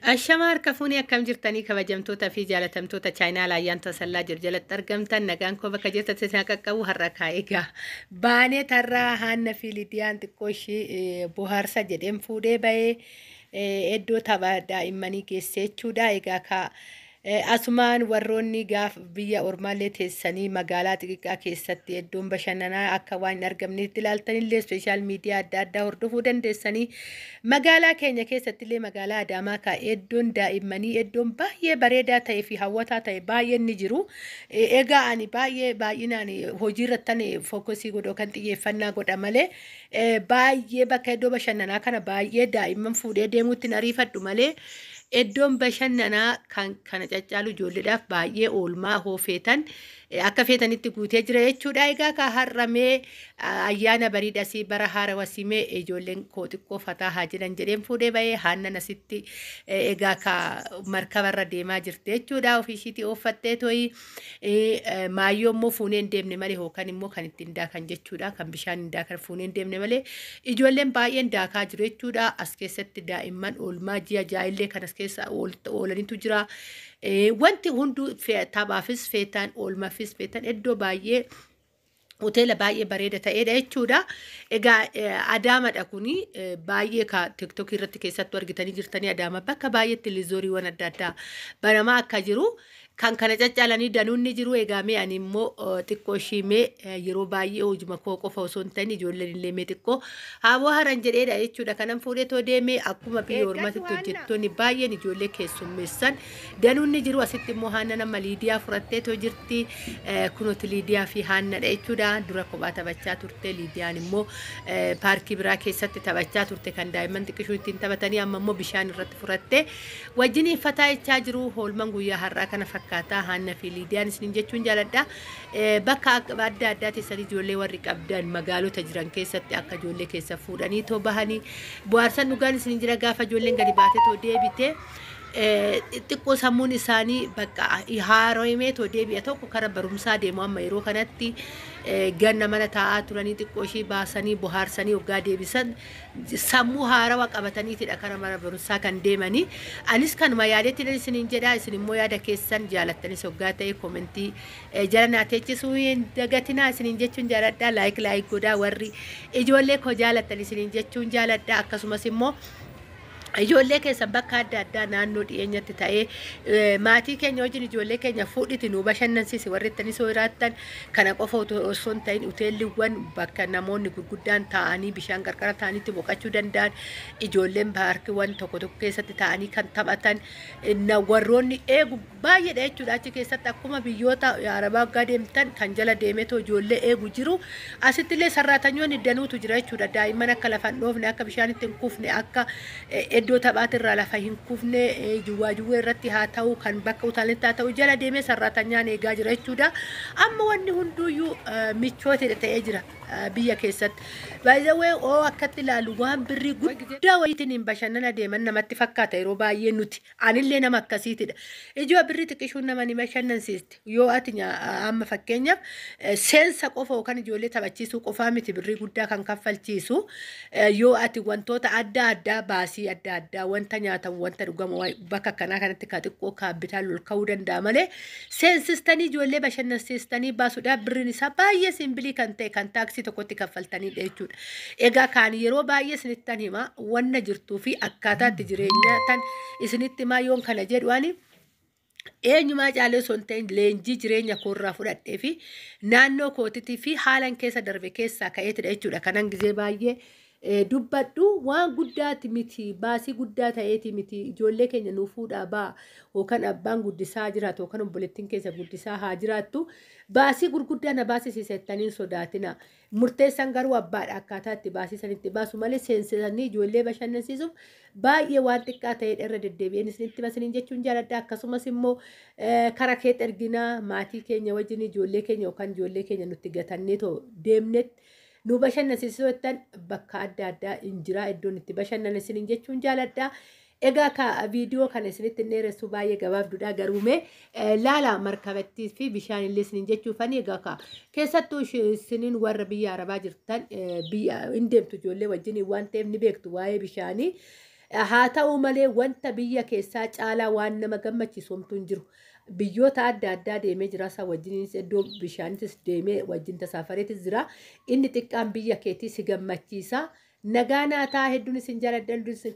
Ashama harka fuunee akkam jirtanii kabajamtoota fi jaalatamtoota chaayinaa laayyaan tasallaa jiru jalatti argamtan nagaan koo bakka jirtan isin qaqqabu har'a kaa'ee egaa baanee tarraa Haanna fi Lidiyaan xiqqoo ishii bohaarsa jedheen fuudhee bahee iddoo tapha daa'immanii geesse jechuudha. Egaa kaa asumaan warroonni gaaf biyya ormaallee teessanii magaalaa xixiqqaa keessatti iddoon bashannanaa akka waan hin argamnetti ilaaltanillee sooshaal miidiyaa adda addaa hordofuu dandeessanii magaalaa keenya keessattillee magaalaa Adaamaa kaa iddoon daa'immanii iddoon baay'ee bareedaa ta'ee fi hawwataa ta'e baay'een ni jiru. Egaa ani baay'ee baay'inaan hojii irrattan fookasii godhoo kan xiyyeeffannaa godha malee baay'ee bakka iddoo bashannanaa kana baay'ee daa'imman fuudhee deemuutti hin ariifadhu malee iddoon bashannanaa kan kana caccaalu ijoolleedhaaf baay'ee oolmaa hoo feetan akka feetanitti guutee jira jechuudha. Egaa ka har'amee ayyaana bariidhasii bara haarawa simee ijoolleen koo xiqqoo fataa haa jedhan jedheen fuudhee bahee Haannan asitti egaa ka markabarra deemaa jirti jechuudha. Ofii ishiitii ooffattee toyi maayyoo immoo fuunee hin deemne malee hookan immoo kan ittiin daakan jechuudha. Kan bishaan hin daakan fuunee hin deemne malee ijoolleen baay'een daakaa jiru jechuudha. As keessatti daa'imman oolmaa ji'a jaa'illee kan as keessa oolanitu jira. Wanti hunduu taphaafis feetaan oolmaafis feetaan iddoo baay'ee hoteela baay'ee bareeda ta'edha jechuudha. Egaa Adaamadha kuni baay'ee ka tiktookii irratti keessattuu argitanii jirtanii Adaama bakka baay'eetti lizooriiwwan adda addaa banamaa akka jiru kan kana caccaalanii danuun ni jiru. Egaa mee ani immoo xiqqoo ishii mee yeroo baay'ee hojuma koo qofa osoo hin ta'in ijoolleen illee mee xiqqoo haa bohaaran jedheedha jechuudha. Kanan fuudhee too deemee akkuma biyya Eeggadhu ormaatitti Haanna. hojjettoonni baay'een ijoollee keessummeessan danuun ni jiru. Asitti immoo Haanna nama Liidiyaa fudhattee too jirti. Kunooti Liidiyaa fi Haannadha jechuudha. Dura kophaa taphachaa turte. Liidiyaan immoo paarkii biraa keessatti taphachaa turte kan daa'imman xiqqishuu ittiin taphatanii amma immoo bishaan irratti fudhatte wajjiniin fataa jechaa jiru. Oolmaan guyyaa har'aa kana fakkaataa Haanna fi Liidiyaan isiniin jechuun jaaladha. Bakka adda addaa teessanii ijoollee warri qabdan magaalota jiran keessatti akka ijoollee keessa fuudhanii too bahanii bohaarsan dhugaan isiniin jira gaafa ijoolleen gadi baatee too deebite. Xiqqoo sammuun isaanii bakka haaromee too deebi'a tokko kara barumsaa deemu amma yeroo kanatti ganna mana taa'aa turanii xiqqoo ishii baasanii bohaarsanii waggaa deebisan sammuu haarawa qabataniitidha kara mana barumsaa kan deemanii. Anis kanuma yaadetti isiniin jedha isin immoo yaada keessan jaalattanis waggaa ta'e koomentii jala naa teechisuu hin dagatinaa isiniin jechuun jaaladha. Laayik laayik godhaa warri ijoollee koo jaalattan isiniin jechuun jaaladha akkasumas immoo ijoollee keessan bakka adda addaa naannoo dhiyeenyatti ta'ee maatii keenya wajjin ijoollee keenya fuudhiti nu bashannansiisi warri ittanii soo jiraattan kana qofa osoo hin ta'in hoteelliiwwan bakka namoonni gurguddaan taa'anii bishaan qarqara ta'anitti boqochuu danda'an ijoolleen paarkiiwwan tokko tokko keessatti taa'anii kan taphatan warroonni eegu baay'eedha jechuudha. Achi keessatti akkuma biyyoota arabaa waggaa deemtan kan jala deemeetoo ijoollee eegu jiru asitti illee sarraatanyoonni danuutu jira jechuudha. Daa'imman akka lafa hin dhoofne akka bishaanitti hin kufne akka iddoo taphaatirraa lafa hin kufne juwwaa juwwee irratti haa ta'u kan bakka utaaletti haa ta'u jala deemee sarraatanyaan eegaa jira jechuudha. Amma wanni hunduyyuu michootedha ta'ee jira biyya keessatti. Baay'ee oo akkatti ilaalu waan birrii guddaa wayiitiin hin bashannana deeman namatti fakkaata yeroo baay'ee nuti. Anillee nama akkasiitidha. Ijoo birrii xiqqishuun nama ni bashannansiisti. Yoo ati amma fakkeenyaaf seensa qofa yookaan ijoollee taphachiisuu qofaa miti birrii guddaa kan kaffalchiisu. Yoo ati wantoota adda addaa baasii adda addaa wanta nyaatamu wanta dhugamu bakka akkanaa kanatti ka xiqqoo kaabbitaan ol ka'uu danda'a malee seensistanii ijoollee bashannansiistanii baasuudhaaf birriin isaa baay'ee simbilii kan ta'e kan taaksii tokkotti kaffaltanidha jechuudha. Egaa kaan yeroo baay'ee isinittan hima wanna jirtuu fi akkaataa itti jireenya tan isinitti himaa yoon kana jedhu ani eenyumaa caalee osoo hin ta'in leenjii jireenya koorraa fudhadhee fi naannoo kootitii fi haalan keessa darbe keessaa ka'eetidha jechuudha. Kanan gizee baay'ee dubbadhu waan guddaati miti baasii guddaa ta'eeti miti ijoollee keenya nuu fuudhaa ba'a yookaan abbaan guddisaa jiraatu yookaan obboleettiin keessa guddisaa haa jiraattu baasii gurguddaa na baasisiisa jettanii hin sodaatina. Murteessaan garuu abbaadha akkaataa itti baasii sanitti baasu malee seensisanii ijoollee bashannansiisuuf baay'ee waan xiqqaa ta'edha irra deddeebi'een isinitti basiniin jechuun jaaladha. Akkasumas immoo kara keetti erginaa maatii keenya wajjin ijoollee keenya yookaan ijoollee keenya nutti gatannee too deemnetti nu bashannansiisuu jettan bakka adda addaa hin jira iddoon itti bashannansiisin jechuun jaaladha. Egaa ka viidiyoo kana isinitti hin dheeressu baay'ee gabaabduudha garuu mee laala markabattii fi bishaan illee isiniin jechuufani egaa ka keessattuu isiniin warra biyya arabaa jirtan biyya hin deemtu ijoollee wajjin waan ta'eef ni beektu waa'ee bishaanii. Haa ta'u malee wanta biyya keessaa caalaa waan nama gammachiisu homtuu hin jiru. Biyyoota adda addaa deemee jira. Isaa wajjinis iddoo bishaanitis deemee wajjin tasaafareetis jira. Inni xiqqaan biyya keetii si gammachiisa. Nagaa naa ta'a, hedduun isin jaaladha, hedduun isin